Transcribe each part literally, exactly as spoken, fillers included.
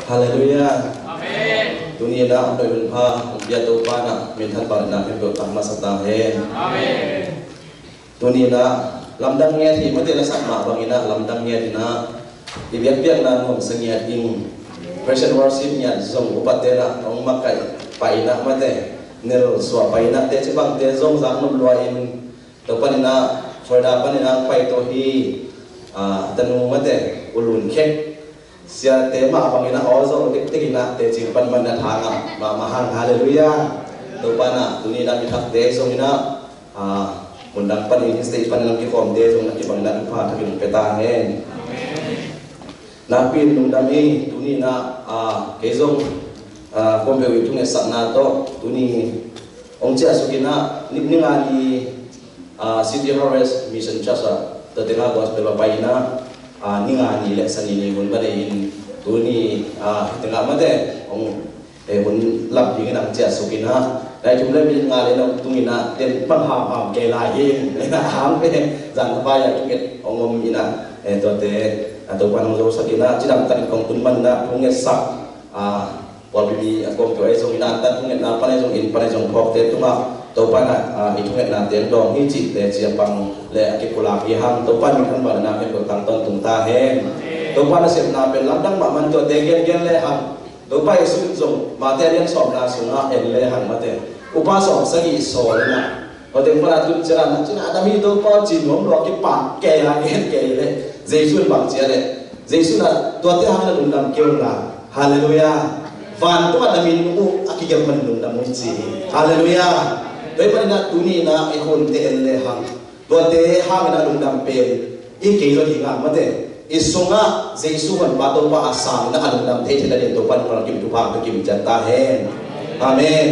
Halleluiah. Amen. Tuni in ah hong pia Topa in ah minthanna khempeuh tang masa ta hen. Amen. Tuni in ah lamdang ngiat hi mate, lasak mah bangin ah lamdang ngiat in ah i biakpiakna nuamsa ngiat in praise and worship ngiat zong upate in ah hong makaih pai in ah mate, nilsuah pai in ah teci bangte zong zak nop lua in Topa in ah Florida panin ah pai tawh hi. Ah, tanu mate, U Lun Khek siate mah bangin ah aw zawh tektek in ah teci pan man a tha ngah mahmah hang. Halleluiah. Topa in ah tuni in ah mi thakte zong in ah, ah, mundang panin, state panin ah kikhawmte zong in ah kibang in ah thupha thakin pia ta hen. Nakpi in lungdam hi. Tuni in ah, ah, kei zong, ah, khuampeuh i thungetsakna tawh tuni hong ciahsuk in ah ni, ni nga ni, ah, City Harvest Mission Church ah, tua teng ah gospel ah pai in ah, ah, ni nga ni le Sani ni hun va nei in tuni, ah, teng ah mate hong, eh, hun lap ding in hong ciahsuk in ah, nai thum le minit nga le nong tung in ah, ten bang hamham kei lai in, in ah hang pe zan thapai ah thunget hong om in ah, eh, tuate, ah, Topa in hong zosak in ah cidam takin kong tun man in ah thungetsak, ah, pawlpi mi a kawmkeu ahi zong in ah, tan thungetna pan ahi zong, inn pan ahi zong, phawkte tungah Topa in ah, ah, i thungetnate hong dawng hi cihte ci a pang le a kipulak hi hang. Topa in minthanna khempeuh tang tawntung ta hen. Topa nasepna pen lamdang mahmah in tuate gengen le hang. Topa Jesu in zong Mate a lian sawmna sungah en le hang mate, upa sawmsagih sawl in ah, hoteng pan a tun ciang a na cin a dam hi Topa aw ci nuam lo a kipak kei a, gen kei leh Jesu in bang ci a leh, Jesu in ah tuate hang in ah lungdam kei un la. Halleluiah. Vantung ah na min uh a kigelh man lungdam uh ci hi. Halleluiah. Tua ahih manin ah tuni in ah i hunte en le hang, tuate hangin a lungdam pen i kei zaw ding a mate, i sungah Jesu Honpa Topa a sang in a lungdam thei thei nadingin Topa in nunglam kim thupha hong pia kim ciat ta hen. Amen.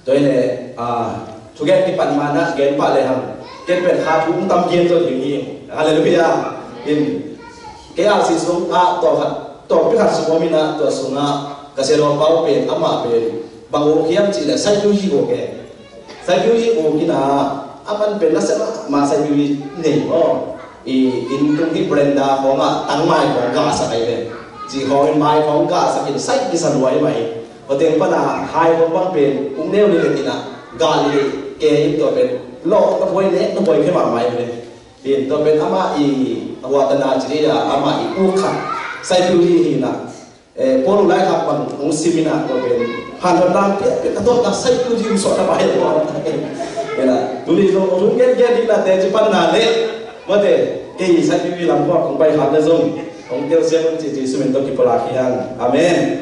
Tua hi leh, ah, thugen kipan ma-in ah gen pah le hang, ken pen kha thu tam gen zaw ding hi. Halleluiah. In, kei a si sung ah tua khat, tua pi khat sung om in ah, tua sungah ka sia lawmpa uh pen, amah pen bang uk hiam cih leh saipiu hi uk e. Saipiu hi uk in ah, a man pen na sem ah, ma saipiu hi nei maw. I inn tung hi veranda khawng ah tangmai khawng gahsak ahi ve. Cih khawng in mai khawng gahsak in sai kisa luai mai. Hoteng pan a hai khawng bang pen uk neu ni le in ah gah ni le ke in tua pen lawh na buai nek na buai khe mahmah ahi ve. Tin tua pen amah i a huatana ci dih a amah i uk khat saipiu hi hi in ah. Eh, Paul laikhak bang hong sim in ah tua pen hanthotna piakpiak a tuakna saipiu hi hong suahna pai a tuak. Tuni zong hong gengen ding na teci panna le mate, kei saipiu hi lam khawng hong pai khat le zong hong telsiam un ci Jesu min tawh kipulak hi hang. Amen.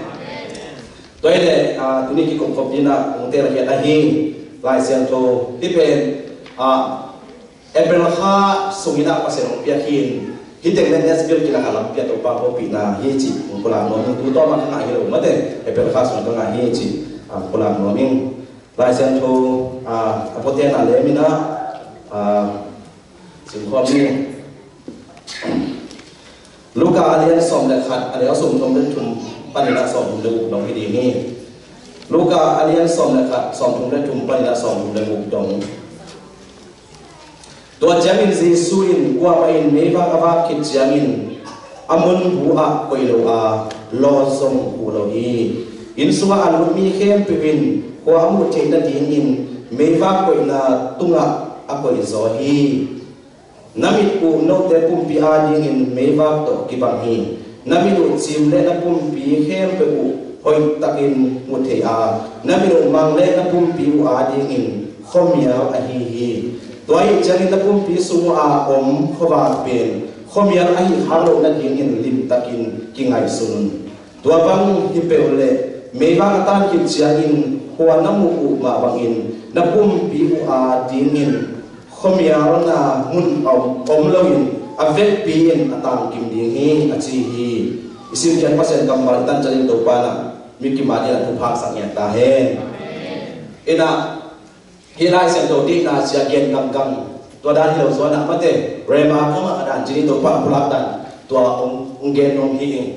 Tua hi leh, ah, tuni kikum khop ding ah hong tel khiat ahi Lai Siangtho hih pen, ah, April kha sung in ah Pasian hong piak hi in, hih teng le Nashville kiangah lampi ah Topa hopihna hi cih hong pulak nuam ing. Tu tawm ah ka ngah hi lo mate, April kha sung ka ngah hi cih, ah, pulak nuam ing. Lai Siangtho, ah, a phuaten a lem in ah, ah, sim khawm ni. Luka a lian sawm le khat, a neu sawmthum le thum panin ah sawmthum le guk dong hi ding hi. Luka a lian sawm le khat, sawmthum le thum panin ah sawmthum le guk dong. Tua ciangin Jesu in kuamah in meivak a vak khit ciangin a mun bu ah koih lo a, lawh zong huh lo hi. Inn sungah a lut mi khempeuh in khua a muh theih nadingin meivak koihna tungah a koih zaw hi. Na mit uh note pumpi adingin meivak tawh kibang hi. Na mit uh cim le na pumpi khempeuh uh hoihtakin mu thei a, na mit uh mang le na pumpi uh adingin khuamial ahi hi. Tua ahih ciangin na pumpi sung uh a om khuavak pen khuamial ahi khak loh nadingin limtakin kingaihsun un. Tua bang hi peuh leh meivak a tan khit ciangin khua na muh uh mah bangin na pumpi uh adingin khuamialna mun a om, om loin a vekpi in a tangkim ding hi, a ci hi. I simkhiat Pasian kammal i tancian in Topa in ah mi kim adingin a thupha hong sak ngiat ta hen. In ah, hih Lai Siangtho deihna sia gen gamgam, tua dan hi lo zuan ah mate, Rhema kammal a dan ci ni, Topa pulak dan, tua hong, hong gen nuam hi ing.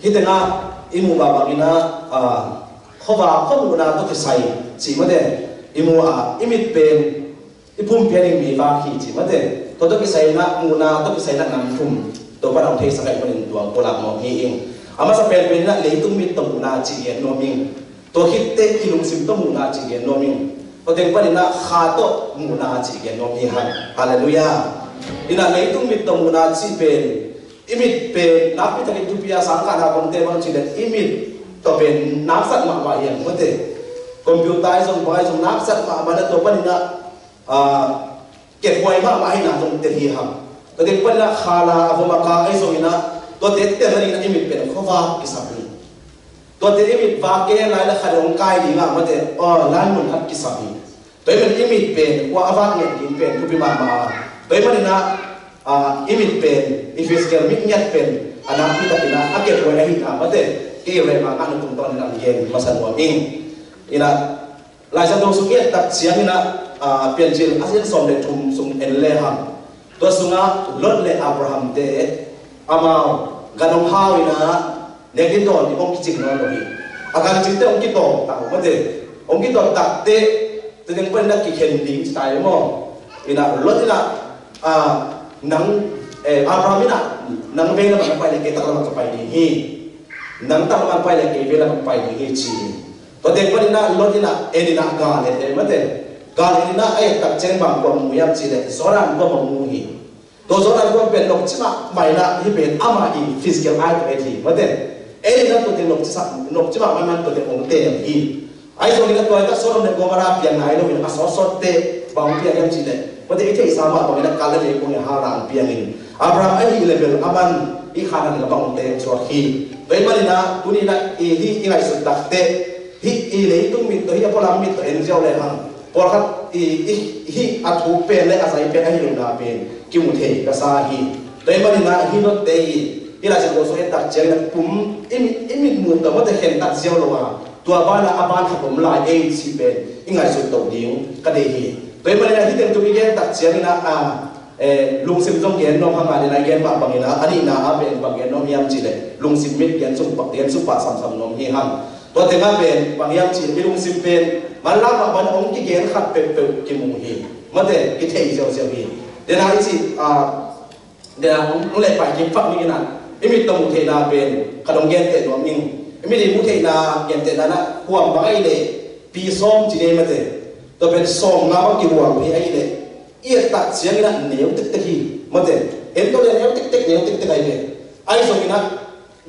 Hih tengah i muh mah bangin ah, ah, khuavak khuamuhna tawh kisai cih mate, i muh ah i mit pen i pumpi ading meivak hi cih mate, tua tawh kisai in ah, muhna tawh kisai in ah nam thum Topa in hong theisak ahih manin tua pulak nuam hi ing. A masa penpen in ah leitung mit tawh muhna cih gen nuam ing. Tua khit teh i lungsim tawh muhna cih gen nuam ing. Tua teng panin ah kha tawh muhna cih gen nuam hi hang. Halleluiah. In ah leitung mit tawh muhna cih pen, i mit pen nakpi takin thupi a, sangkahna kongte bang cih leh i mit tawh pen nak zat mahmah hi hang, mate. Computer ahi zong, bang ahi zong nak zat mahmah in ah, tua panin ah, ah, kephuai mahmah ahihna zong tel hi hang. Tua teng panin ah kha la a vom a kak ahi zongin ah, tuate tel nadingin ah i mit pen khuavak kisam hi. Tuate i mit vak gen lai le khat hong kai ding ah, mate, aw, lai mun khat kisam hi. Tua ahih manin i mit pen khuavak nget ding pen thupi mahmah a. Tua ahih manin ah, ah, i mit pen, i physical mit ngiat pen a nakpi takin ah a kephuai ahihna, mate, kei rem a ngahna tungtawnin ah gen masa nuam ing. In ah, Laisiangtho sung i et tak ciangin ah, ah, Piancil a lian sawm le thum sung en le hang. Tua sungah Lot le Abraham te amau gan hong hau in ah, nek ding dawn ding hong kicing nawn lo hi. A gan cingte hong kitawng tak, mate. Hong kitawng tak teh, tua teng panin ah kikhen ding ci ta hi maw. In ah Lot in ah, ah, nang, eh, Abraham in ah, nang vei lamah ka pai leh kei tak lamah ka pai ding hi. Nang tak lamah ka pai leh kei vei lamah ka pai ding hi, ci hi. Tua teng panin ah Lot in ah en in ah gal et hi, mate. Gal et in ah a et tak ciang bang kua mu hiam cih leh Jordan kua mu hi. Tua Jordan kua pen nokci mahmah in ah, hih pen amah i physical eye tawh et hi, mate. En in ah tua teng nokci sa, nokci mahmah in ah tua teng hong tem hi. Ahi zongin ah tua hi tak Sodom le Gomorrah piang nai lo in ah, a sawtsawt teh bang piang hiam cih leh, mate, i theihsa mah bangin ah kal le meikuang in ah hau lang piang in, Abraham ahih leh bel aman i khan a ding a bang hong tem suak hi. Tua ahih manin ah tuni in ah i, hih i ngaihsut tak teh, hih i leitung mit tawh, hih a pualam mit tawh en ziau le hang, pawlkhat i, i, hih a thuk pen le a zai pen ahi lohna pen kimu thei ka sa hi. Tua ahih manin ah hih Lotte i, hih Laisiangtho sung et tak ciangin ah kum i mit, i mit muh tawh, mate, khentat ziau lo a, tua banah a ban khat om lai ei cih pen i ngaihsut to ding ka deih hi. Tua ahih manin ah hih teng tung i gen tak ciangin ah, ah, eh, lungsim zong gen nuam hang a, den a i gen mah bangin ah, a nihna ah pen bang gen nuam hiam cih leh lungsim mit gen suk pah, gen suk pah samsam nuam hi hang. Tua teng ah pen bang hiam cih leh i lungsim pen manlang mah bang hong kigen khat peuhpeuh kimu hi. Mate, kithei ziauziau hi. Den a i cih, ah, den a hong, hong lehpai kim pak ning in ah, i mit tawh muh theihna pen khat hong genteh nuam ing. I mit i muh theihna gentehna in ah, huam bang ahih leh pi sawm ci ni, mate. Tua pen sawmnga bang kihuam hi ahih leh, i et tak ciangin ah neu tektek hi, mate. En tawh le neu tektek, neu tektek ahi ve. Ahi zongin ah,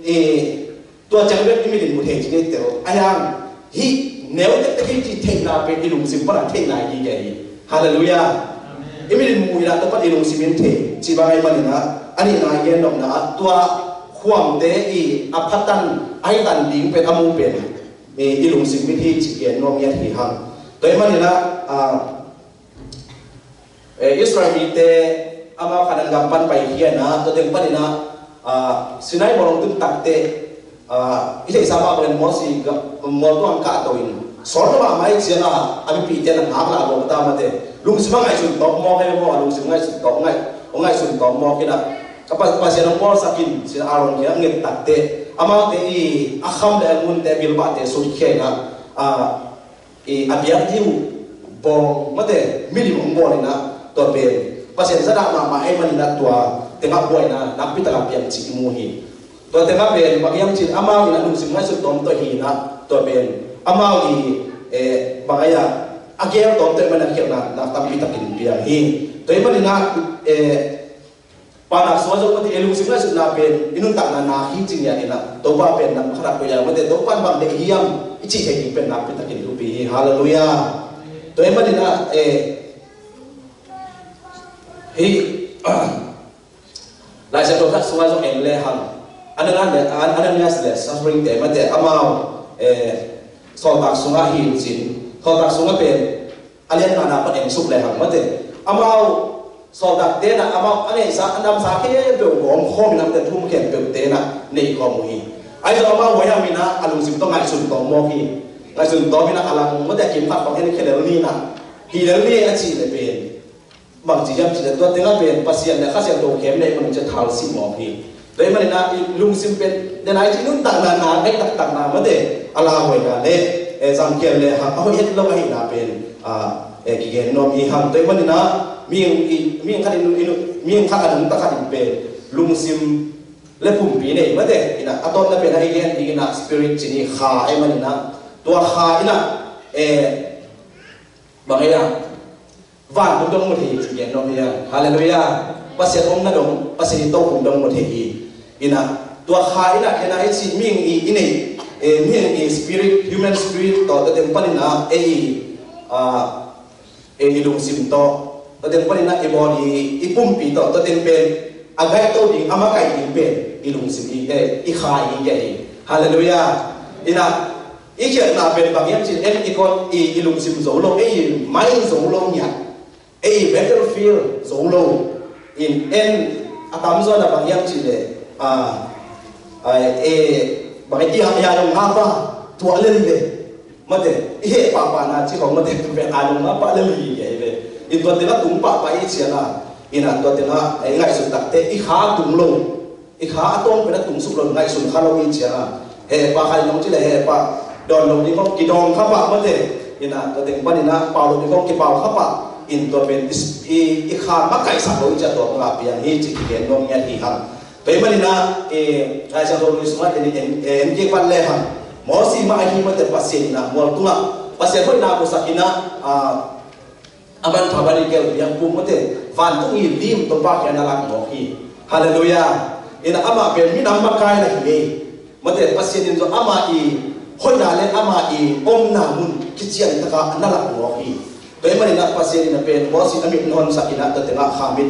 eh, tua ciang bek i mit in mu thei ci ni tel. Ahi hang, hih neu tektek hi cih theihna pen i lungsim pan a theihna hi kei hi. Halleluiah. I mit in mu in ah tua pan i lungsim in thei cih bang ahih manin ah, a nihna i gen nopna ah, tua khuamte i a phatan, a hitan ding pen, a mu pen, eh, i lungsim mit hi cih gen nuam ngiat hi hang. Tua ahih manin ah, ah, eh, Israel mite amau Kanaan gam pan paikhia in ah, tua teng panin ah, ah, Sinai mual hong tun tak teh, ah, i theihsa mah bangin Mosi ga-, mual tung hong kahto in, sawlna mahmah ahih ciangin ah a mipihte in ah ngaklah lawh ta, mate. Lungsim a ngaihsun tawk mawk hi maw, a lungsim ngaihsun tawk, ngaih, hong ngaihsun tawk mawk in ah, ka Pa-, Pasian hong bawlsak in, ci-in Aaron kiang a nget tak teh, amaute i a kham le a ngunte, a bilbahte sutkhia in ah, ah, i a biak ding uh bawng, mate, milim hong bawl in ah, tua pen Pasian zadah mahmah ahih manin ah tua teng ah buaina nakpi tak a piang cih i mu hi. Tua teng ah pen bang hiam cih leh amau in ah lungsim ngaihsut tawm tawh hi in ah, tua pen amau i, eh, bang a, a gel tawm tawh ahih manin ah khialhna nak tampi takin piang hi. Tua ahih manin ah, eh, Paunak sungah zong, mate, i lungsim ngaihsutna pen i nuntakna nak hi ci ngiat in ah, Topa pen nang khat ah koih a, mate, Topa in bang deih hiam i cih theih ding pen nakpi takin thupi hi. Halleluiah. Tua ahih manin ah, eh, hih Laisiangtho khat sungah zong en le hang, Ananias le, Ananias le Safira te, mate, amau, eh, sawltak sungah hi in cin, sawltak sungah pen a lian ngana pan en suk le hang, mate. Amau sawltakte in ah amau a neihsa a namsa khempeuh gawm khawm in ah, mate, thu khempeuhte in ah nei khawm uh hi. Ahi zong amau huai a min ah a lungsim tawh ngaihsun tawm mawk hi. Ngaihsun tawm in ah a lang, mate, a kim khat bang en khia lel ni in ah, hi lel ni a cih le pen bang ci hiam cih leh tua teng ah pen Pasian le Kha Siangtho khem le i man ci a thal sih mawk hi. Tua ahih manin ah i lungsim pen, den a i cih nuntakna, na ngaih taktakna, mate, a lauhuaina le, eh, zangkhial le hang a hoih het lo ahihna pen, ah, eh, kigen nuam hi hang. Tua ahih manin ah mihing i, mihing khat in, i, mihing khat a nungta khat in pen lungsim le pumpi nei mate. Ina a tawpna pen a i gen ding ina spirit cih ni kha ahih manin ah, tua kha ina, eh, bang ei a, vantung dong mu thei hi ci gen nuam hi a. Halleluiah. Pasian omna dong, Pasian i tokhom dong mu thei hi. Ina tua kha ina kena i cih mihing i, i nei, eh, mihing i spirit, human spirit tawh tua teng panin ah ei, ah, ei i lungsim tawh, tua teng panin ah i body, i pumpi tawh, tua teng pen a guide to ding, a makaih ding pen i lungsim hi, eh, i kha hi, hi. Halleluiah. Ina i khialhna pen bang hiam cih leh en i kawt i, i lungsim zo lo, ei i mind zo lo ngiat, ei i battlefield zo lo. In en a tamzaw na bang hiam cih leh, ah, ah, eh, bang i, i a, i a dong ngapa tuah lel le. Mate, i heh pahpahna cih khong mate, tu pen a dong ngapa lel hi, hi ve. In tua teng ah tung pahpah i ciang a, ina tua teng ah i ngaihsut takte i kha tung lo. I kha a tawng pen a tung suk lo, ngaihsun kha lo i ciang a, he pa kha in hong ci leh he pa, dawn lo ding hong kidawng kha pah mate. Ina tua teng panin ah pau lo ding hong kipau kha pah. In tua pen i, i kha makaihsak lo i ciang tua bang a piang hi cih kigen nuam ngiat hi hang. Tua ahih manin ah, eh, Lai Siangtho Lui sungah en, en, en kik vat le hang, Mosi mah ahi mate, Pasian ina mual tungah Pasian hoihna musak ina, ah, a man thaban i kel biak pum mate, vantung i lim Topa kiang na lak mawk hi. Halleluiah. Ina amah pen minam makai na hi ei. Mate, Pasian in zong amah i hoihna le amah i omna mun kician taka na lak mawk hi. Tua ahih manin ah Pasian in a pen Mosi a mit na honsak ina tua teng ah kha mit,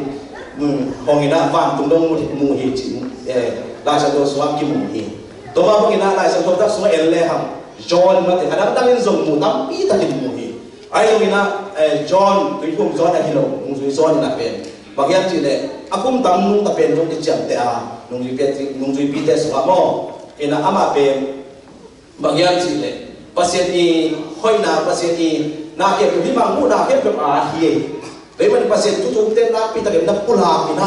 mm, hong ina vantung dong mu, mu hi cih, eh, Lai Siangtho sungah kimu hi. Tua mah bangin ah Lai Siangtho tak sungah en le hang, John mate, a dangdang in zong mu, tampi takin mu hi. Ahi zongin ah, eh, John, tuiphum John ahi lo, nungzui John in a pen bang hiam cih leh a kum tam nungta pen zong kiciamteh a, nungzuipite, nungzuipite sungah maw. Ina amah pen bang hiam cih leh Pasian i hoihna, Pasian i na khempeuh, hih bang muhna khempeuh a hi ei. Tua ahih manin Pasian thu thumte nakpi takin na pulak ina,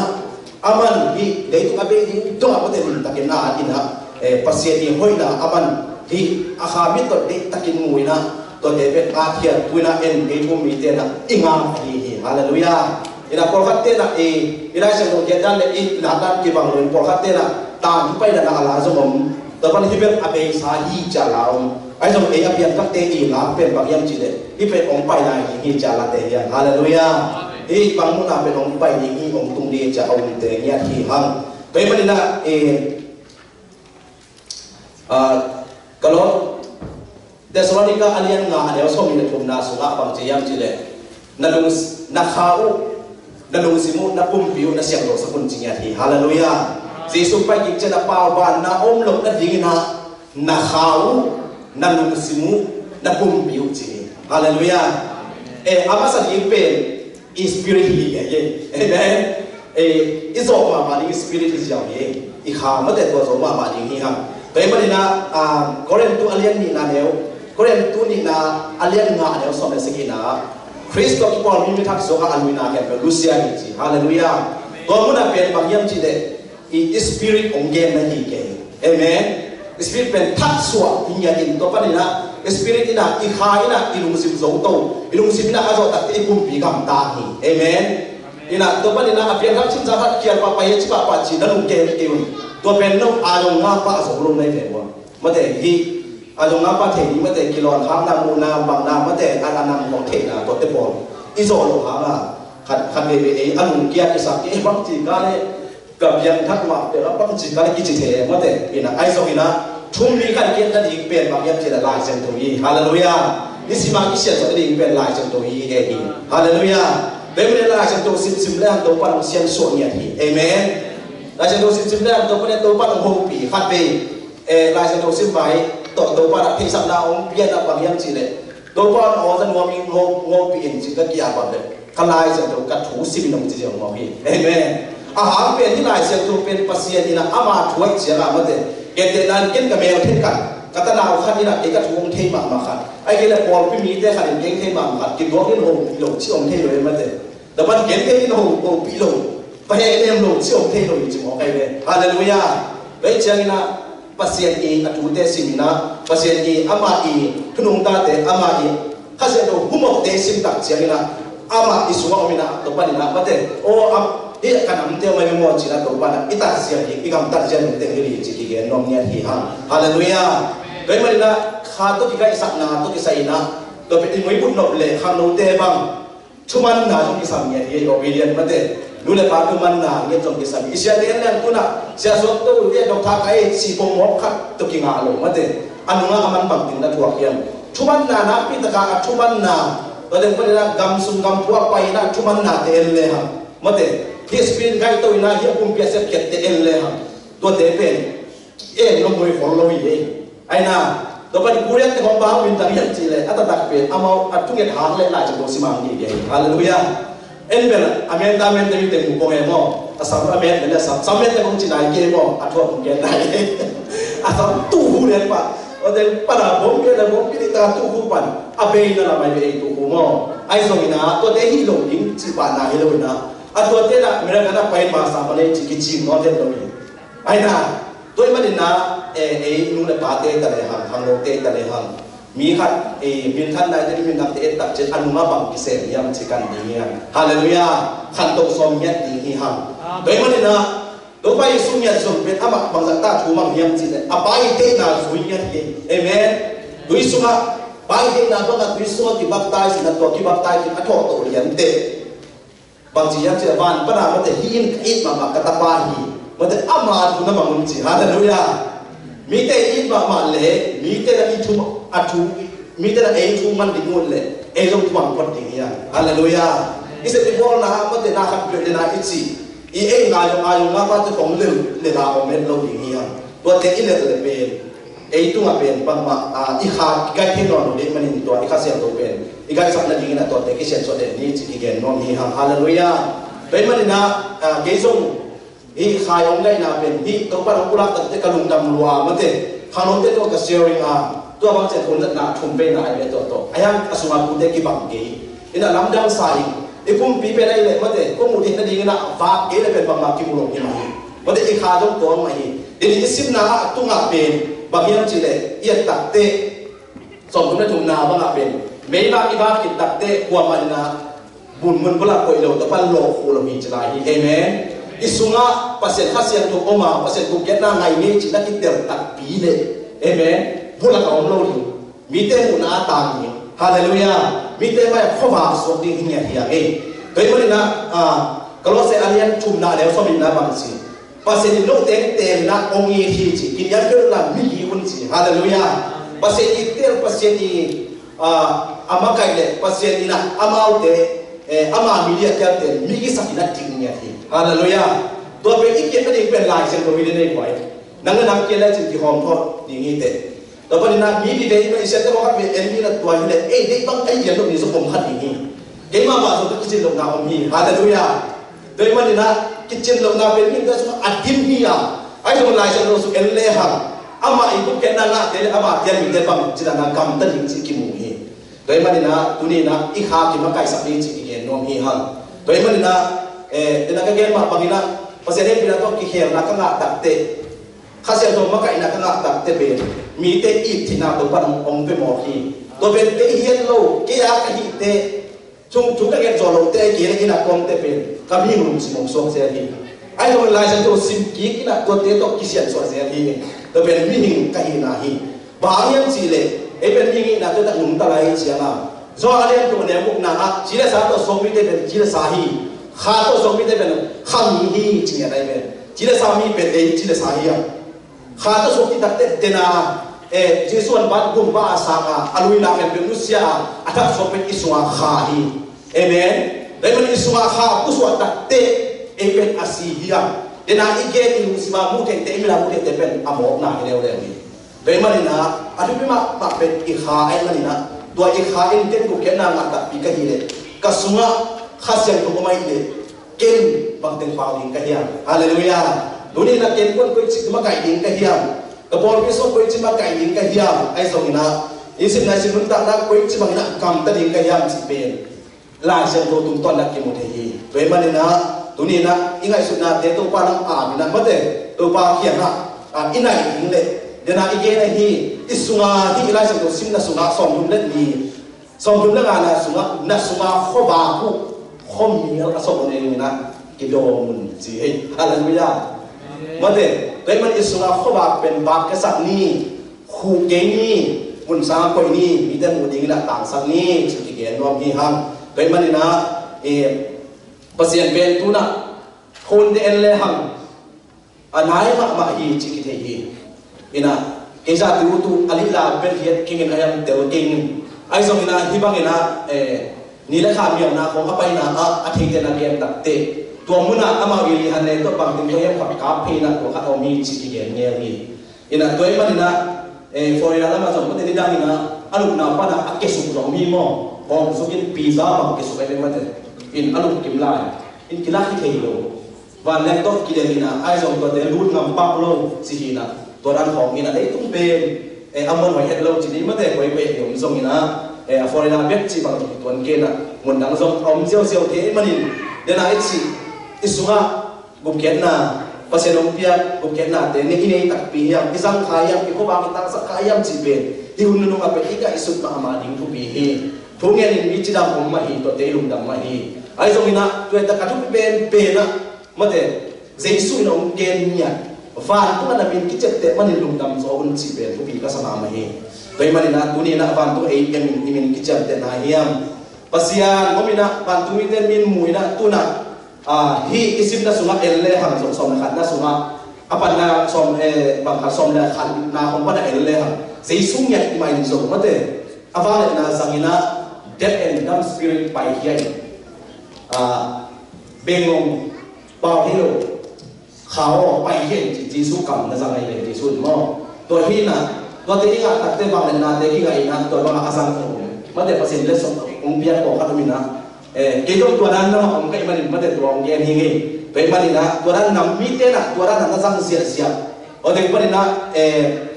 aman hih leitung a bei ding dongah mate lim takin na at ina, eh, Pasian i hoihna aman hih a kha mit tawh deih takin mu ina, tuate pen a thiantu ina en, ei thu um mite na i ngak ahi hi. Halleluiah. Ina pawlkhat tena i, i Lai Siangtho kiat dan le i lak dan kibang lo in pawlkhat tena tangthu paina na a la zong om. Tua pan hih bel a beisa hi ci a la om. Ahi zong ei a piangthakte i lak pen bang hiam cih leh hih pen hong pai lai ding hi ci a late hi hang. Halleluiah. Hih bang muhna pen hong pai ding hi, hong tung ding hi ci a omte ngiat hi hang. Tua ahih manin ah, eh, ah, ka lawm, Thessalonika a lian nga a neu sawmnih le thumna sungah bang ci hiam cih leh, na lung, na kha uh, na lungsim uh, na pumpi uh na siangthosak un ci ngiat hi. Halleluiah. Jesuh pai kik ciang a paubanna om loh nadingin ah na kha uh, na lungsim uh, na pumpi uh ci hi. Halleluiah. Eh, a masa ding pen i spirit hi, hi, hi. Amen. Eh, i zawh mahmah ding i spirit hi ziau hi. I kha mate tua zawh mahmah ding hi hang. Tua ahih manin ah, ah, Korintu a lian nihna neu, Korintu nihna a lian nga a neu sawm le sagihna, Khrist tawh kipawl mi, mi thak suak a, a luina khempeuh lusia hi ci. Halleluiah. Tua munah pen bang hiam cih leh i, i spirit hong genna hi kei. Amen. Spirit pen thak suah hi ngiat in, tua panin ah spirit in ah i kha in ah i lungsim zo to, i lungsim in ah a zawh takte i pumpi gamta hi. Amen. In ah tua panin ah a piangthak cin za khat kial pahpah hi a ci pahpah ci na lungke kei un. Tua pen no a zong ngapa a zo lo na hi ve ua. Mate hi a zong ngapa thei ni mate kilawn hang na muhna bang na mate a, a nang mawh theihna tuate pawl i zawh loh hang a khat, khat veve ei a lungkia kisak kei bang ci ka le ka piangthak mah peuh a bangci ka le kici thei e mate. Ina ahi zongin ah thu um mi khat i kiatna ding pen bang hiam cih leh Lai Siangtho hi. Halleluiah. Nisim a kisiansuah nading pen Lai Siangtho hi e hi. Halleluiah. Tua ahih manin Lai Siangtho simsim le hang Topa hong siansuah ngiat hi. Amen. Lai Siangtho simsim le hang Topa le Topa hong hopih khat vei. Eh, Lai Siangtho sim vai tawh Topa na theihsakna hong piakna bang hiam cih leh Topa hong aw za nuam in hong hopih in cih ka ki-ap bang le. Ka Lai Siangtho ka thu sim in hong ci ziau mawk hi. Amen. A hang pen hih Lai Siangtho pen Pasian in ah ama thu ahih ciangin ah mate, gentehna in ken ka mel thei khat, ka tanau khat in ah kei ka thu hong thei mahmah khat, ahih kei leh pawlpi mite khat in kei hong thei mahmah khat, kituak in hopih lo cih om thei lo e mate. Tua pan ken kei in ho, hopih lo, paheh nem lo cih om thei lo hi ci mawk ahi ve. Halleluiah. Tua ahih ciangin ah Pasian i a thute sim in ah, Pasian i ama i thunungtate, ama i Kha Siangtho humawhte i sim tak ciangin ah, amah i sungah om in ah, tua panin ah mate, aw, am, Hih ka namte om ahi maw ci-in ah Topa in ah i tatzia ding, i gamtatzia ding teng hih hi ci kigen nuam ngiat hi hang. Halleluiah. Tua ahih manin ah kha tawh kigaihsakna tawh kisai in ah tua pen i muibut nop leh khangnote bang thumanna zong kisam ngiat hi. Obedient mate, nu le pa thumanna ngiat zong kisam hi. I siate in ah tu-in ah sia suak to uh hi, dok thak a ei ci pongmawk khat tawh kingah lo mate. A nungah a man bangtin na thuak hiam? Thumanna nakpi takin a thumanna, tua teng panin ah gam sung gam pua a pai in ah thumannate en lehang mate, hih Spirit guide to in ah hih a pumpi a sepkhiatte en lehang, tuate pen en lo muai khol lo hi ei. Ahi na, tua pan Korean te khong bang min tang hiam cih leh a taktak pen amau a thunget hang leh Lai Siangtho sim hang hi ei. Halleluiah. En bel a men ta men te mi te mu pong e maw. A sam a men te le sam, sam men te khong ci nai kei maw. A thuak mu kei nai. A sam tu hu le pa. Tua te pan a bom kei le bom kei ta tu hu pan. A bei na la mai bei tu hu maw. Ahi zongin ah tuate hi lo ding ci pan na hi lo in ah, a tuate na America na pai ma sa ma le ci kicing maw te lo hi. Ahi na, tua ahih manin ah, eh, ei nu le pate ta lehang, khangnote ta lehang, mi khat, eh, minthanna te, minthanna te et tak ciang a nungah bang kisem hiam ci kan ding hi hang. Halleluiah. Khanto sawm ngiat ding hi hang. Tua ahih manin ah Topa Jesu ngiat zong pen amah bangzah ta thu mang hiam cih leh a Pa i deihna zui ngiat hi. Amen. Tui sungah, Pa i deihna bangah tui sungah kibaptize in ah tua kibaptize in a thawhtoh lian teh. Bangci hiam cih leh van pana mate, hih in ka it mahmah ka tapa hi. Mate, ama thu na mang un ci. Halleluiah. Mite i it mahmah leh mite na i thu a thu, mite na ei thu man ding un leh ei zong thu mang phot ding hi hang. Halleluiah. I sep i bawlna mate, na khat peuh le na i ci, i ei ngai zong ngai zong na mate khong lel le la om het lo ding hi hang. Tuate i lel le pen ei tungah pen bangmah, ah, i kha i gaih thei nawn lo ding manin tua i Kha Siangtho pen i gaihsak nadingin ah tuate kisiansuah den ni ci kigen nuam hi hang. Halleluiah. Tua ahih manin ah, ah, kei zong hih kha i hong gaihna pen hih Topa hong pulak takte ka lungdam lua mate. Khangnote tawh ka sharing a, tua bang ciang hun natna thum veina ai ve tua tawh. A hiang a sungah pute kibang kei. Ina lamdang sa in, i pumpi pen ahih leh mate, kong muh theih nadingin ah vak kei leh pen bangmah kimu lo hi mah hi. Mate, i kha zong tuang mah hi. Tuni i simna ah tungah pen bang hiam cih leh i et tak teh, sawmthum le thumna bangah pen meivak i vak khit tak teh kuamah in ah bunmun bulah koih lo, tapan lawh khuh lo hi ci lai hi. Amen. I sungah Pasian Kha Siangtho om a, Pasian thukhenna ngai ngei cih na kitel takpi leh, amen, bulak a om lo ding. Mite muhna a tang hi. Halleluiah. Mite mai-ah khuavak suak ding hi ngiat hi a ngei. Tua ahih manin ah, ah, Kolose a lian thumna neu sawmnihna bang ci, Pasian in note teel in ah hong it hi ci. Kiniam kei un la mi hi un ci. Halleluiah. Pasian i teel, Pasian i, ah, a makaih leh Pasian in ah amaute, eh, ama mi liah kelte mi kisak in ah dik ngiat hi. Halleluiah. Tua pen i kiat nading pen Lai Siangtho hi ding nei guai. Nang le nang kiat le cin kihawm thawh ding hi teh. Tua panin ah mi vive i Pasian te khat ve en mi na tua hi leh ei deih bang ei lian lo ni zong om kha ding hi. Keimah mah zong ka kicin lohna om hi. Halleluiah. Tua ahih manin ah kicin lohna pen mihingte sungah a dim hi a, ahi zong Lai Siangtho sung en lehang amah i thukhenna ngahte le amah pian mite bang ci dan a gamta ding cih kimu hi. Tua ahih manin ah tuni in ah i kha kimakaihsak ding cih kigen nuam hi hang. Tua ahih manin ah, eh, tua in ah ka gen mah bangin ah Pasian hehpihna tawh kikhelna ka ngah tak teh, Kha Siangtho makaihna ka ngah tak teh pen mite it theihna Topa'n hong, hong pia mawk hi. Tua pen kei hi het lo, kei a ka hih teh, thu, thu ka nget zawh loh teh, kei le kei na kawmte pen ka mihing lungsim hong suak zel hi. Ahi zongin Lai Siangtho sim kik in ah tuate tawh kisiansuah zel hi. Tua pen mihing ka hihna hi. Bang hang hiam cih leh ei pen mihing hihna tuate nungta lai hi ciang a, Johan a lian thum a neu gukna ah ci le sa tawh suak mite pen ci le sa hi. Kha tawh suak mite pen kha mi hi ci ngiat ahi pen. Ci le sa mi pen ei ci le sa hi a. Kha tawh suak kik tak teh den a, eh, Jesu an ban gum bang a sang a, a luina khempeuh nusia a, a thak suak pen i sungah kha hi. Amen. Tua ahih manin i sungah kha pusuak tak teh ei pen a si hi a. Den a i gen i lungsim a muh theihte, i mil a muh theihte pen a mawkna hi leuleu hi. Tua ahih manin ah a thupi mahmah pen i kha ahih manin ah, tua i kha in ken gupkhiatna ngah takpi ka hih leh, ka sungah Kha Siangtho om ahih leh, ken bangteng pau ding ka hiam? Halleluiah. Tuni in ah ken kuan koici makaih ding ka hiam? Ka pawlpi sung koici makaih ding ka hiam? Ahi zongin ah i simna i sim nuntakna koici bangin ah gamta ding ka hiam cih pen Lai Siangtho tungtawn ah kimu thei hi. Tua ahih manin ah tuni in ah i ngaihsutnate Topa lam aam in ah mate, Topa kiangah, ah, i naih ding leh, den a i gen ahi, i sungah hih Lai Siangtho simna sungah sawmthum le ni, sawmthum le ngana sungah, na sungah khuavak uh, khuamial a sawm uh nei in ah, Kidawm un ci hi. Halleluiah. Mate, tua ahih man i sungah khuavak pen vak kiasak ni, khuh kei ni, mun sangah koih ni, mite muh dingin ah tangsak ni ci kigen nuam hi hang. Tua ahih manin ah, eh, Pasian pen tu-in ah phone te en lehang a nai mahmah hi ci kithei hi. Inah, kei zahtu tu a lila bel hiat kingin a hiam tel kingin. Ahi zongin ah hih bangin ah, eh, ni le kha mialna khong a paina ah a theite na gen takte, tua munah amau i lihan ne tua bangtin tua hiam khat kap phei inah tua khat om hi ci kigen ngel hi. Inah tua ahih manin ah, eh, foreigner lamah zong mate nidangin ah a lupna panah a kesuk zong om hi maw? Hawm sukin pizza bang kesuk ahi ve mate. In a lup kim lai in kilak hi thei lo. Vanleng tawh kidel inah, ahi zong tuate lut ngam pak lo ci hi inah, tua dan khawng inah leitung pen, eh, a muanhuai het lo ci ni mate, koi koi hi om zong inah, eh, a foreigner bek ci bang tawh kituan kei inah, mun dang zong a om ziauziau thei manin, dena i cih i sungah gupkhiatna, Pasian hong piak gupkhiatnate ne i nei takpi hiam, i zang kha hiam, i khuavak i tangsak kha hiam cih pen hih hun nunung ah pen i ngaihsut mahmah ding thupi hi. Thu ngenin mi cidam om mah hi, tuate i lungdam mah hi. Ahi zongin ah tua tak a thupi pen pen ah mate, Jesu in hong gen ngiat, vantung ah na min kiciamteh manin lungdam zaw un cih pen thupi ka sa mahmah hi. Tua ahih manin ah tuni inah vantung ei i min, i min kiciamteh na hiam? Pasian om inah vantung mite min mu inah tu-in ah, ah, hih i simna sungah en lehang zong sawm le khatna sungah a panna sawm, eh, bang khat sawm le khatna hong panah en lehang Jesu ngiat i mah in zong mate, a vangliatna zang inah deaf and dumb spirit paikhia in, ah, bengong pau hi lo. Kha aw, pai hian ci Jesu kam na zang ahi ve Jesu in maw? Tua hi inah, tuate i ngah takte vangliatnate kingah inah tua bangah a zang kha um. Mate Pasian le sawm hong piak pawlkhat om inah, eh, kei zong tua dan na mah om ka hih manin mate tua hong gen hi ngei. Tua ahih manin ah tua dan nam mite inah tua dan na zang ziahziah. Tua teng panin ah, eh,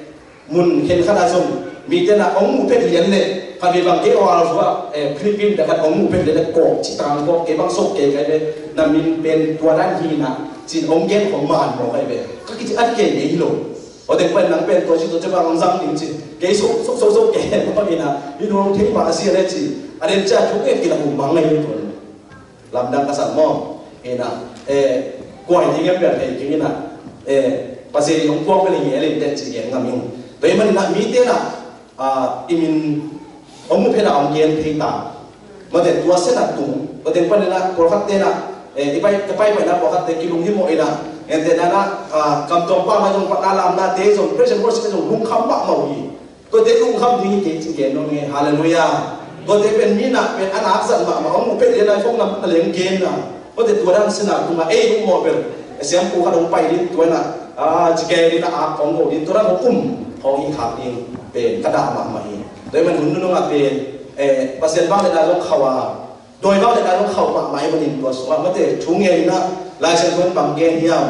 mun khenkhat ah zong mite inah hong muh phet lian leh, khatvei bang kei awal zuah, eh, Philippines dah khat hong muh phet lian leh kawk ci tang kawk kei bang sok kei kai ve, na min pen tua dan hi inah ci-in hong gen khong man mawk kai ve. Ka kici at kei ngei hi lo. Aw teng pen nang pen tua ci tua ci bang hong zang ding ci. Kei sok sok sok sok kei bang inah, i nuam thei mah a si a le ci. A den ci a thu kei kilak uh mang ngai hi tua. Lamdang ka sak maw? Inah, eh, kuai ding em bel thei ding inah, eh, Pasian in hong kuak bel hi nge le teh ci gen ngam ing. Tua ahih manin ah mite inah, ah, i min hong muh phet ah hong gen thei ta. Mate tua sen ah tung. Tua teng panin ah pawlkhatte inah, eh, i pai, ka pai pai inah pawlkhatte kilung hi mawh inah. Ente inah, ah, kam tuam pah mai zong patna lamnate zong, praise and worship zong lungkham mahmah uh hi. Tuate lungkham ding hi kei ci gen nuam ing e. Halleluiah. Tuate pen mi inah pen a nak zat mahmah, hong muh phet lian lai phone lam na leng gen inah. Tuate tua dan sin ah tungah ei hong mawh bel, eh, siampu khat hong pai ding tua inah, ah, ci kei ding inah ak hong go ding tua dan hong um, hong hi khak ding pen ka dah mahmah hi. Tua ahih man hun nunung ah pen, eh, Pasian vangliatna zong khauh a, dawi vangliatna zong khauh mahmah ahih manin tua sungah mate thu ngen inah Lai Siangtho in bang gen hiam,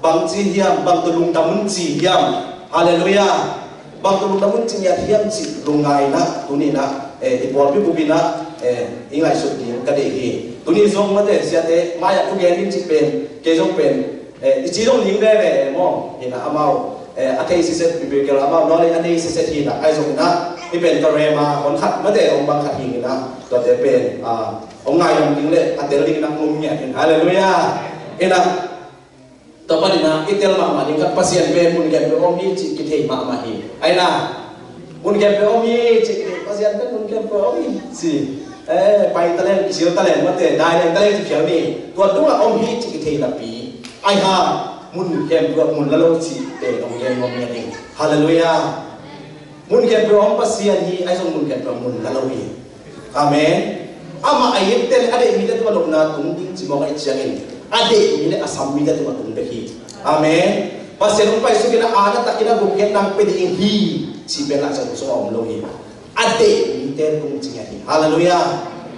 bang ci hiam, bang tawh lungdam un ci hiam? Halleluiah. Bang tawh lungdam un ci ngiat hiam cih lungngai inah tuni inah, eh, i pawlpi bup inah, eh, i ngaihsut ding ka deih hi. Tuni zong mate siate mai-ah thugen ding cih pen kei zong pen, eh, i ci zong ning veve maw? Inah amau, eh, a thei siset biblical amau knowledge a nei siset hi inah, ahi zong inah hih pen ka rhema hon khat mate hong bang khat hi inah, tuate pen, ah, hong ngaidam ding le a tel ding inah ngum ngiat in. Halleluiah. Inah tua panin ah i tel mahmah ding khat, Pasian pen mun khempeuh om hi cih kithei mahmah hi. Ai na, mun khempeuh om hi cih kithei, Pasian pen mun khempeuh om hi ci. Eh, pai taleng, kisil taleng mate, dai leng taleng ci phial ni. Tua tungah om hi cih kithei napi, ai ha, mun khempeuh mun la lo cih pen hong gen nuam ngiat ing. Halleluiah. Mun khempeuh om Pasian hi, ahi zong mun khempeuh mun la lo hi. Amen. Amah a itte le a deih mite tungah nopna tung ding ci mawk ahih ciangin, a deih mi le a sam mite tungah tung bek hi. Amen. Pasian hong paisuk in a, a na tak in a, gupkhiatna pia ding hi cih pen Lai Siangtho sungah om lo hi. A deih mite tung ci ngiat hi. Halleluiah.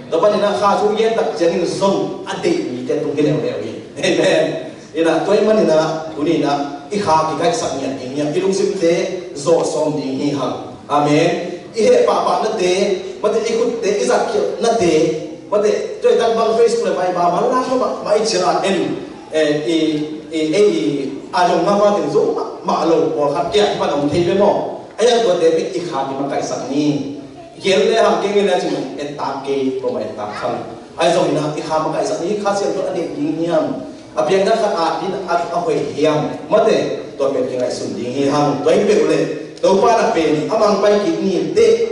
Tua panin a, kha thu gen tak ciangin zong a deih mite tung hi leuleu hi. Amen. Inah, tua ahih manin ah, tuni inah, i kha kikaihsak ngiat ding hiam, i lungsimte zawh sawm ding hi hang. Amen. I heh pahpahnate, mate i khutte, i zatkhialhnate, mate tua i tak bang Facebook le mai ma, ma la ma, ma i cila en, eh, i, i, eh, i, a dong ma, ma teng zo ma, ma lo, pawlkhat kia i pan om thei ve maw. A yang tuate bek i kha kimakaihsak ni. Gel le hang kei nge le cin, et tak kei, ko ma et tak khang. Ahi zongin ah, i kha makaihsak ni, Kha Siangtho a deih ding hiam. A piang dan khat a din a, a hoih hiam, mate, tua pen kingaihsun ding hi hang. Tua hi peuh leh Topa na pen a mangpai kik ni teh.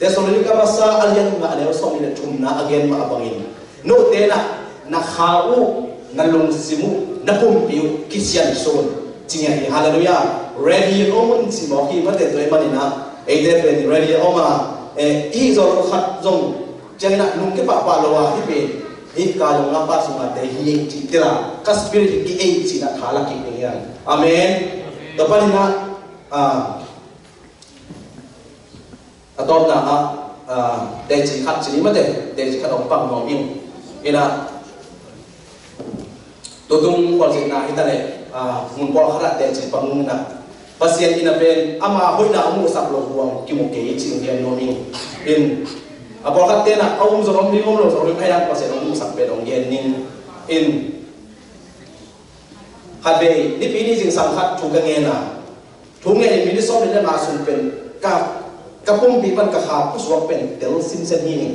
Thessalonika masa a lian nga a neu sawmnih le thumna a gen mah bangin, note na, na kha uh, na lungsim uh, na pumpi uh kisiansun, ci ngiat hi. Halleluiah. Ready om un ci mawk hi, mate, tua ahih manin ah eite pen ready om a, eh, i hih zawh loh khat zong ciangin ah lungkia pahpah lo a, hih pen hih ka zong ngapa sungah te hi ei cih tel a, ka spirit hi ki ei cih na tha la kik ding hi hang. Amen. Tua panin ah, ah, a tawpna ah, ah, teci khat ci ni, mate, teci khat hong pang nuam ing. Ina, tutung khualzinna hi ta leh, ah, mun pawlkhat ah teci pang ung ina. Pasian ina pen ama hoihna hong muhsak loh uh hong kimu kei ci hong gen nuam ing. In, a pawlkhat te na a um zong om ding, om lo zong om ding, a hiang Pasian hong muhsak pen hong gen ning. In, khat vei, Nipi ni zingsang khat thu ka ngen a, thu ngen in minute sawm le nga sung pen ka, ka pumpi pan ka kha pusuak pen tel sinsen hi ing.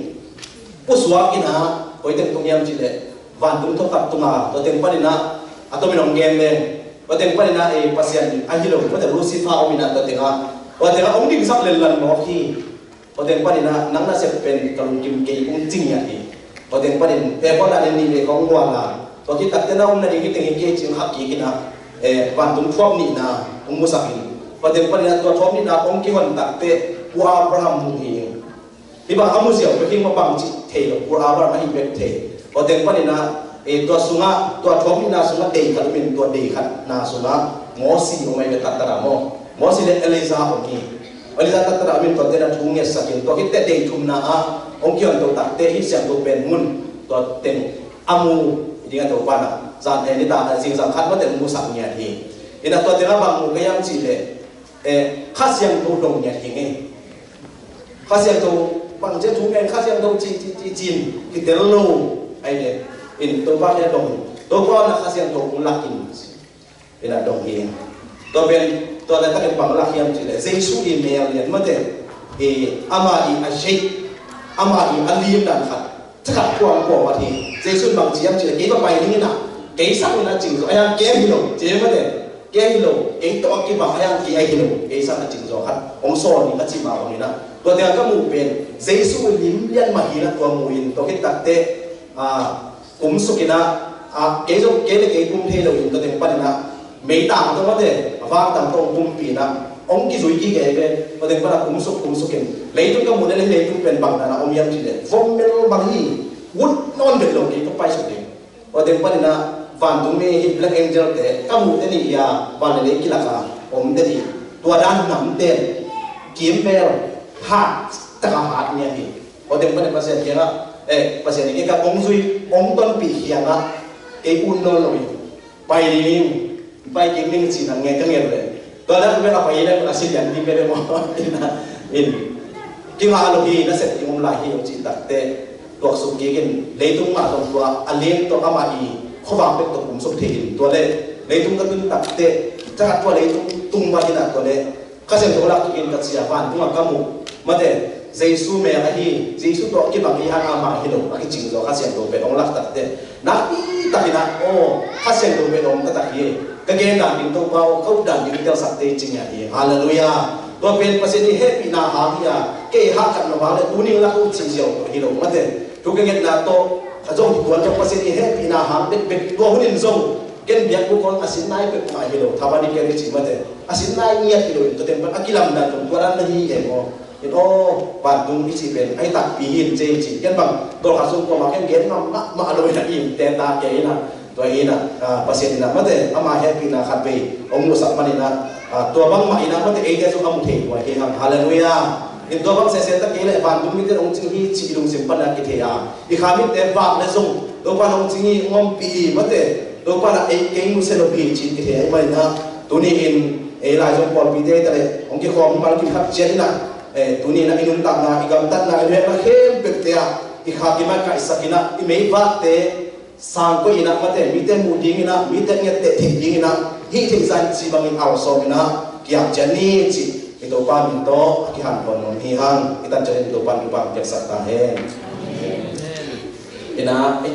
Pusuak in ah, koi teng tung hiam cih leh, vantung thawkhat tung a, tua teng panin ah, a tomin hong gen leng, tua teng panin ah, eh, Pasian ahi lo, tua teng Lucifer om in ah, tua teng ah, tua teng ah hong dingsak lenlan mawk hi. Tua teng panin ah, nang na sep pen ka lungkim kei, hong ci ngiat hi. Tua teng panin, pekawt ah nih vei ka hong guan a, tua khit takteh na om nading hi teng hi kei ci-in hak kik in ah, eh, vantung thuap nihna hong musak in. Tua teng panin ah, tua thuap nihna hong kihon takteh, Pu Abraham mu hi. Hih bang a mu ziau bek hi, mah bangci thei lo, Pu Abraham ahi bek thei. Tua teng panin ah, eh, tua sungah, tua thuap nihna sungah dei khat om in, tua dei khatna sungah Mosi om ahi ve, tattara maw. Mosi le Elijah om hi. Elijah tattara om in, tua teng ah thu ngetsak in, tua khit teh dei thumna ah hong kihonto takteh, hih siangtho pen mun, tua teng a mu ding a, Topa na zan, eh, nitak a zingsang khat mah teng musak ngiat hi. Ina, tua teng ah bang mu ka hiam cih leh, eh, Kha Siangtho dong ngiat hi ngei. Kha Siangtho, bang ci a thu ngen Kha Siangtho ci, ci, ci, ci-in kitel lo. Ahi leh, in Topa kiang dong, Topa na Kha Siangtho hong lak in, ina dong hi. Tua pen, tua leh takin bang lak hiam cih leh, Jesu i mel lian, mate, i ama i a shape, ama i a lim dan khat, thakhat kuang kuang vat hi. Jesu in bang ci hiam cih leh, kei va pai ding ina, kei sang ina cing zaw, a hiang kei hi lo, ci, mate, kei hi lo, kei tawh a kibang a hiang kei ahi lo, kei sang a cing zaw khat hong sawl ni, a ci mah bang ina. Tua teng ah ka muh pen Jesu i lim lian mah hi na, tua mu in, tua khit takteh, ah, kum suk in ah, ah, kei zong, kei le kei pum thei lo in, tua teng panin ah meitang tawh, mate, a vangtang tawh hong pumpi in ah hong kizui kik hi ve. Tua teng pan ah kum suk, kum suk in, leitung ka muh leh, leitung pen bang dan a om hiam cih leh, vom mel bang hi. Ut nawn vet lo, kei ka paisuk ding. Tua teng panin ah vantung mi hi, black angel te ka muh teh ni, a van le lei kilak a om teh ni. Tua dan nam ten, kimvel, hat tak a hat ngiat hi. Tua teng panin Pasian kiangah, eh, Pasian in kei ka hong zui, hong tonpih khiangah, kei ut nawn lo hi. Pai ding, pai kik ning ci-in ah ngen ka ngen leh, tua dan pen a pai leh a si lian ding pen maw. In, in, kingah lo hi, na sep ding om lai hi, hong cih takteh, tuaksuk kik in, leitung mah zong tua a lian tawh, amah i khuavak bek tawh kumsuk thei in, tua leh leitung ka tun takteh, thakhat tua leitung tung vat in ah, tua leh Kha Siangtho lak kik in ka ci a, vantung ah ka muh, mate, Jesu mel ahi, Jesu tawh kibang hi hang, amah hi lo, a kicing zaw Kha Siangtho pen hong lak takteh, nakpi takin ah, aw, Kha Siangtho pen hong ka tak hi. Ka gen dan ding Topa aw, ka ut dan ding telsak tei, ci ngiat hi. Halleluiah. Tua pen Pasian i hehpihna hang hi a, kei hahkat lo hang leh tuni lak uh cih ziau tawh hi lo, mate. Thu ka ngetna tawh a zong hi tuan lo, Pasian i hehpihna hang bekbek, tua hun in zong ken biakbuk hong a sin nai peuhmah hi lo, thaman i ken i ci, mate. A sin nai ngiat hi lo in, tua teng pan a kilamdan zong tua dan na hi e maw. In aw, vantung i cih pen a hi takpi hi in, ci, ci. Ken bang dawlkhat sung kuamah ken gen ngam mahmah lo in ah, i innte ta kei in ah, tua in ah, ah, Pasian in ah, mate, ama hehpihna khat vei hong musak manin ah, ah, tua bangmah in ah, mate, eite zong a mu thei tuan hi hang. Halleluiah. In tua bang sese ta kei leh vantung mite hong cing hi cih i lungsim pan ah kithei a, i kha mitte vak leh zong Topa in hong cing hi, hong ompih hi, mate, Topa in ah ei, kei nusia lo hi cih kithei ahih manin ah, tuni in ei Laizom pawlpite ta leh hong kikhawm mal kim khat ciat in ah, eh, tuni in ah i nuntakna, i gamtatna, i biakna khempeuhte ah i kha kimat kaihsak in ah, i meivakte sang koih in ah, mate, mite muh ding in ah, mite ngiat teh theih ding in ah, hih theihsa in cih bangin alsawm in ah kiam ciat ni cih i Topa min tawh a kihanthawn nuam hi hang. I tan ciat in Topa in thupha hong piaksak ta hen. In ah, eh,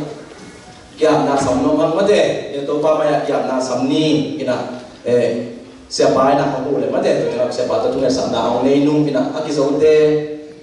Kiapna sam nuam hang mate, eh, Topa mai-ah kiapna sam ni, ina, eh, siapa ina hong huh le mate, tua tengah siapa tawh thungetsakna hong nei nung ina, a kizote,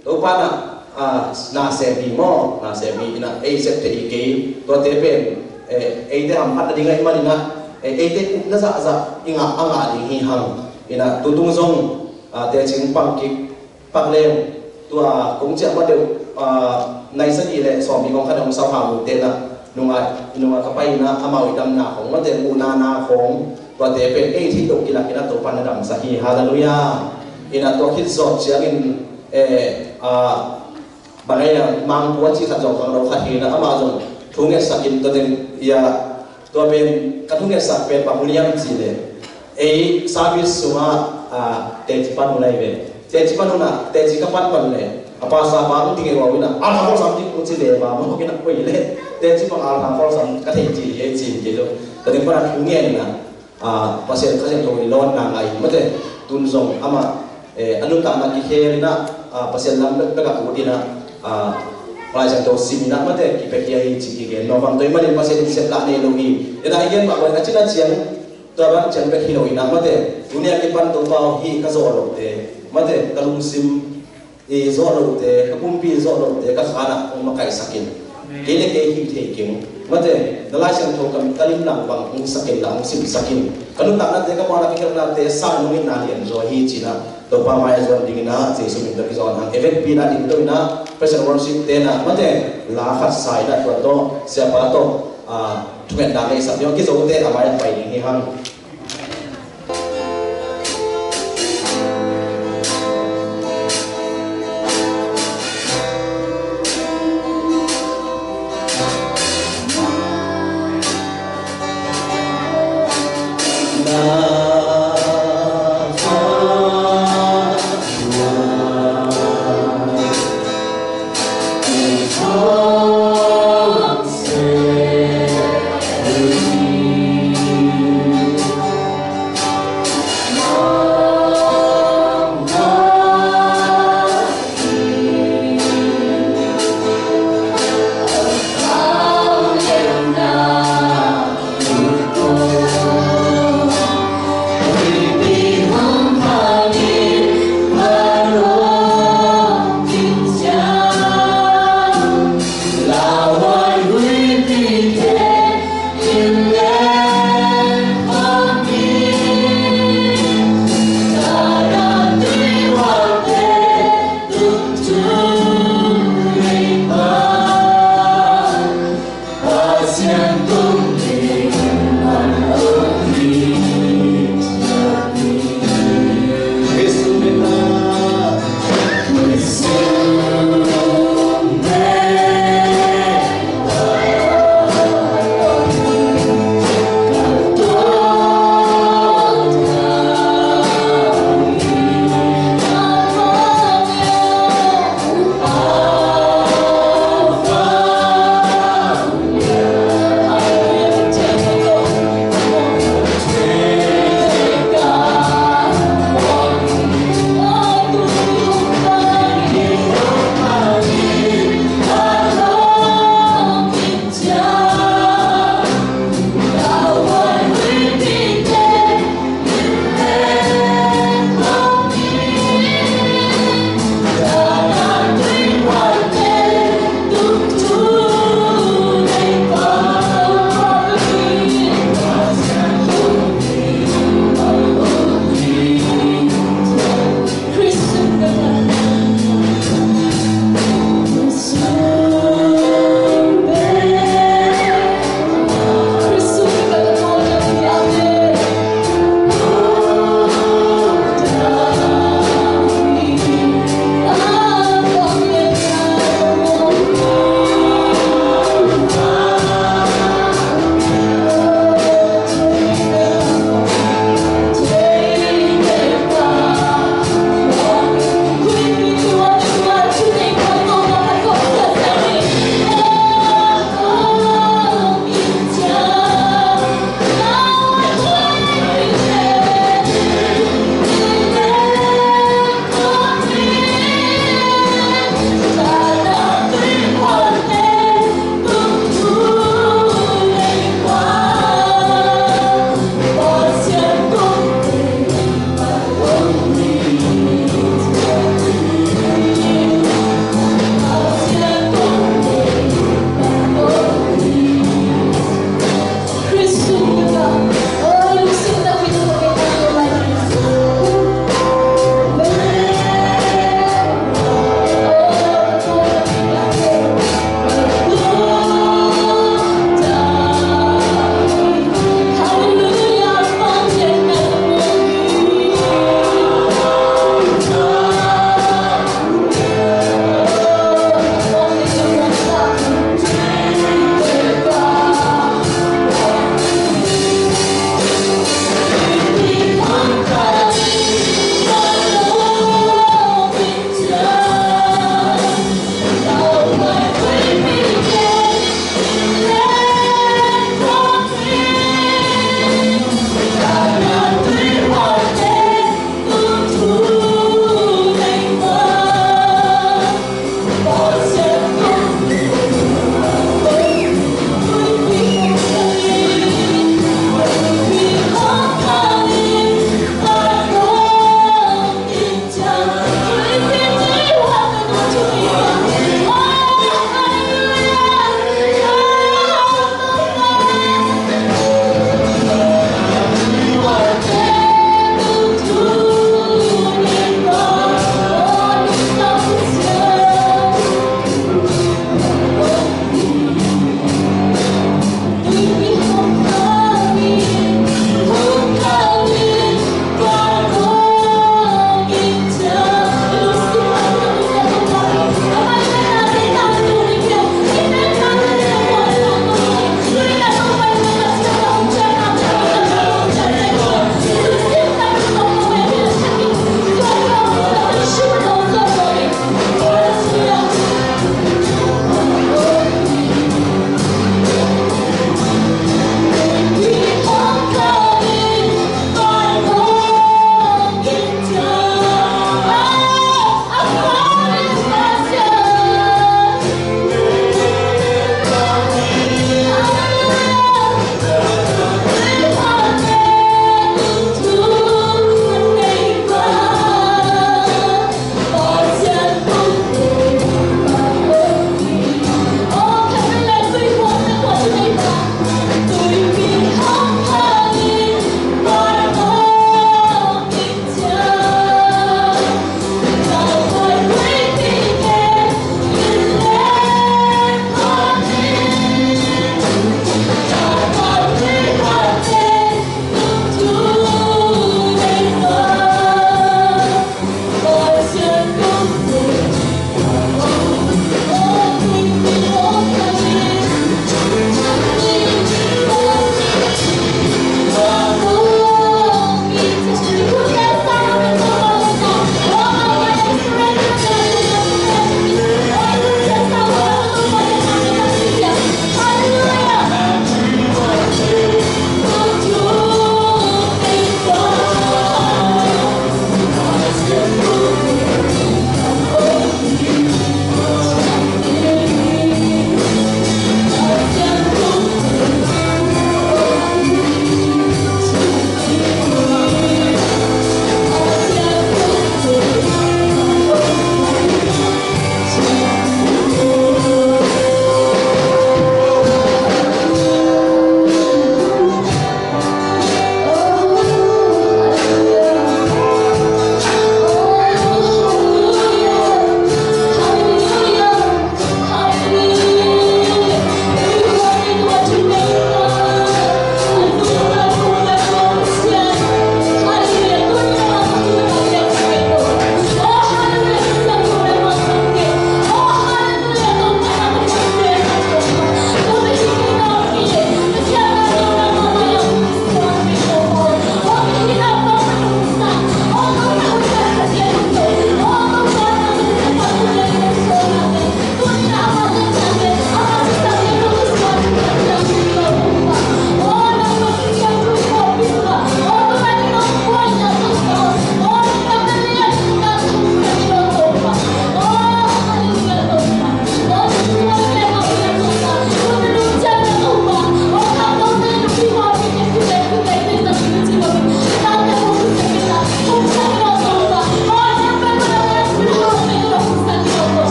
Topa na, ah, na sem hi maw, na sem hi ina, ei sep thei hi kei, tuate pen, eh, eite hamphatna ding ahih man ina, eh, eite upna zahzah, i ngah, a ngah ding hi hang, ina, tutung zong, ah, teci pang kik, Pak leng, tua kong ciah ma deuh, ah, nai sagih le sawmli kong khat hong sau hang uh te na, nungah, nungah ka pai ina, amau i damna khong, mate muhna na khong, tuate pen ei thei deuh kilak ina Topa na damsak hi, halleluiah. Ina tua khit zawh ciangin, eh, ah, bang ei a mangpua cih khat zong khang lo khat hi ina, amah zong thu ngetsak in tua teng, ia, Tua pen ka thungetsak pen bang hun hiam cih leh, ei service sungah, ah, teci pan hun ahi ve. Teci pan hun ah, teci ka pan pan leh, a pastor pa hong ding ei uh a, altar call sam ding uh ci leh, bang hong kina koi leh, teci pan altar call sam ka thei ci leh, ci leh lo. Ka ding pan a thu ngen ina, ah, Pasian Kha Siangtho i lawnna ngai mate, tun zong amah, eh, a nuntakna kikhel ina, ah, Pasian lam bek bek a ut ina, ah, Lai Siangtho sim ina mate, kipiakhia hi ci kigen. Nawh bang tua ahih manin Pasian in sep lah nei lo hi. Ina i gen mah bang a cina ciang, tua bang ciang bek hi lo ina mate, tuni a kipan Topa aw hih ka zawh lote, mate, ka lungsim i zawh lote, ka pumpi i zawh lote, ka khan ah hong makaihsak in. Kei le kei hih thei keng. Mate, na Lai Siangtho ka, ka lim lang bang hong sak in la, hong simsak in. Ka nuntaknate, ka muanna, ka khelhnate, sa nungin na lian zaw hi ci ina, Topa mai a zuan ding ina, Jesu min tawh kizawn hang. I vekpi ina ding tawh ina, praise and worship te na, mate, la khat sa ina tua tawh, siapa tawh, ah, thungetna neihsak ding, kizote a mai a pai ding hi hang.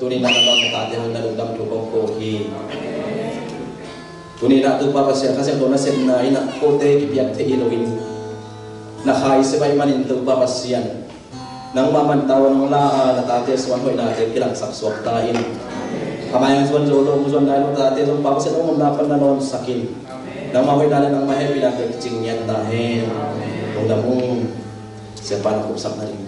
Tuni-in ah na tate hangin na lungdam thu kong ko hi. Tuni-in ah Topa Pasian, Kha Siangtho nasepna in ah kote kipiak thei hi loin, na Kha i sep ahih manin Topa Pasian, nangmah man tau nong la a, na tate suan hoihnate kilangsak suak ta in. A mai-ah zuan zo lo, hong zuan nai lo tate zong Pa Pasian, hong omna pan na lawnsak in. Nangmah hoihna le nangmah hehpihnate kicing ngiat ta hen. Lungdam ung. Siapa na khupsakna ding.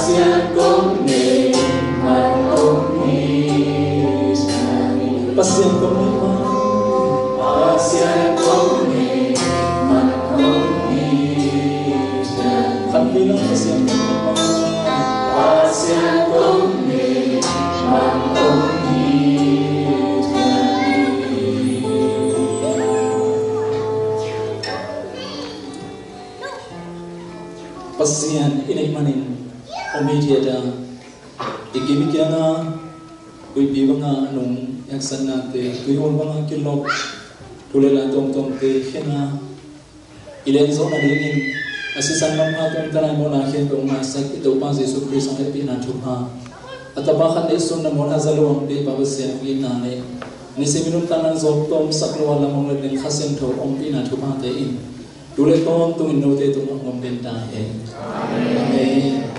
Pasian kong nei man hong hi. Pasian kong nei man. Pasian kong nei man hong hi. Khat vei lang Pasian kong nei man. Pasian kong nei man hong hi. Pasian i neih manin om hi thei a, i kim i kiang a huihpi banga a nung, i haksatnate tuihual banga kilok, thu le la tuamtuamte khen a, i len zawh nadingin a sisan manpha tungtawn a i mawhna khempeuh hong maisak i Topa Jesuh Khrist hong hehpihna thupha, a Tapa khat neihsun a mawhna za lo hong pia Pa Pasian hong itna le nisim i nuntakna hong zawh tawmsak lo a lam hong let ding Kha Siangtho ompihna thuphate in tu le tawntungin note tungah hong om pen ta hen. Amen.